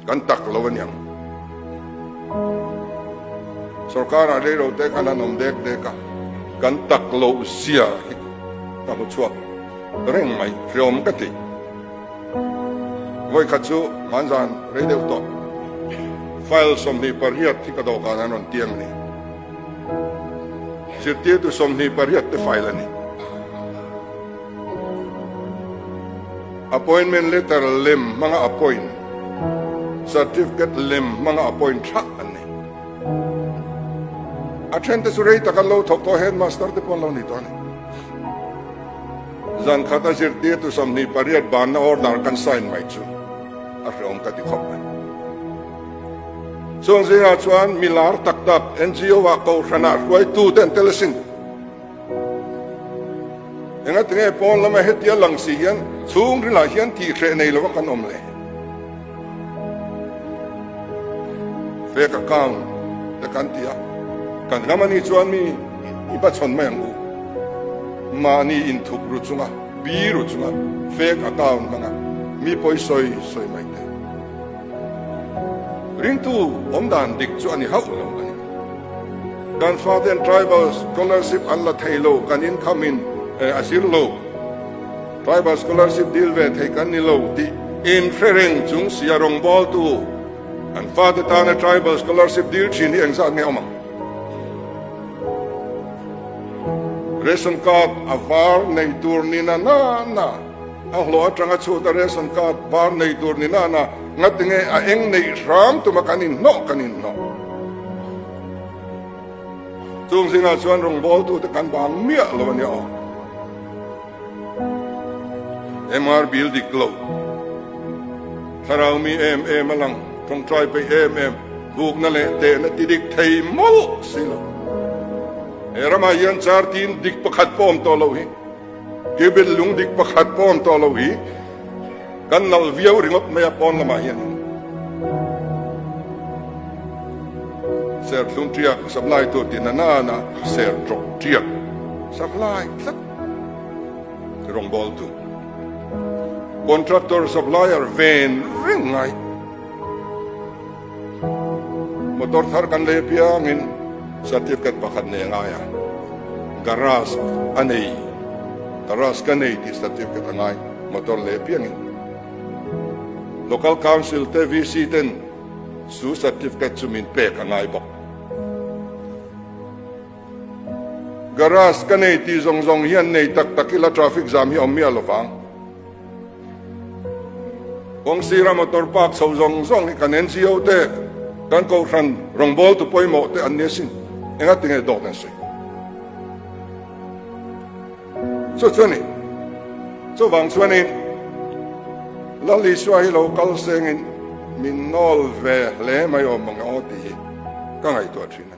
Kan tak lo aniang. Sorkar ah reilo te khan an awm dek dek a, kan tak loh zia hi ka hmu chhuak reng mai, hreawm ka ti. Vawikhat chu hmanzan rei deuh tawh file 28 hi ka dawhkan an rawn tiang a ni. Zirtirtu 28 te file a ni. Appointment letter lem hmanga appoint, certificate lem hmanga appoint thlah an ni. A thente chu rei tak an lo thawk tawh headmaster te pawh an lo ni tawh a ni. Zan khat a zirtirtu 28 banna order kan sign mai chu a hreawm ka ti khawp mai. Chung zingah chuan mi lar tak tak NGO ah kohhranah hruaitu te an tel asin. Engatinge pawn lama hetia lang si hian chhungrilah hian tihhreh nei lova kan awm le? Fake account te kan ti a, kan ram anih chuan mi i hmachhawn mai ang u. Mahni inthup ru chunga, bi ru chunga fake account hmanga mi pawi sawi sawi mai te. Ringtu awmdan dik chu a ni hauh lo a ni. Kan faten tribal scholarship an la thei lo, kan income in a zir lo, tribal scholarship deal ve thei kan ni lo tih inhre reng chung sia rawngbawltu an fate tana tribal scholarship deal thin hi engzat nge awm ang? Ration card a var nei tur ni na na na, a hlawh atanga chhuta ration card var nei tur ni na na, ngatinge a eng neih hram tuma kan inhnawh kan inhnawh. Chung zingah chuan rawngbawltute kan bang miah lo a nia aw. MR Bill dik lo. Thlarau mi em em a lang, tawngtai peih em em, bukna leh tehna ti dik thei mawlh si lo. He ramah hian char tin dik pakhat pawh awm tawh loh hi. Gibil lung dik pakhat pawh awm tawh loh hi. Kan nalh viau ringawt mai a pawn lamah hian serthlum tiak supply tur ti na nana ser tawk tiak supply tlat rawngbawltu contractor supplier ven reng ngai motor thar kan lei apiangin certificate pakhat nei a ngai a garage a nei garage ka nei tih certificate a ngai. Motor leh piangin Local Council te VC ten chu certificate chu min pek a ngai bawk. Garage ka nei tih zawng zawng hian nei tak tak ila traffic jam hi a awm miah lovang. Kawng sira motor park chho zawng zawng hi kan NGO te, kan kohhran rawngbawltu pawimawh te an ni asin. Engatinge dawt an sawi? Chu chu a ni. Chuvang chuanin Lal Isua hi lo kal sengin min nawl ve hle mai awm ang aw tih hi ka ngaihtuah thin a ni.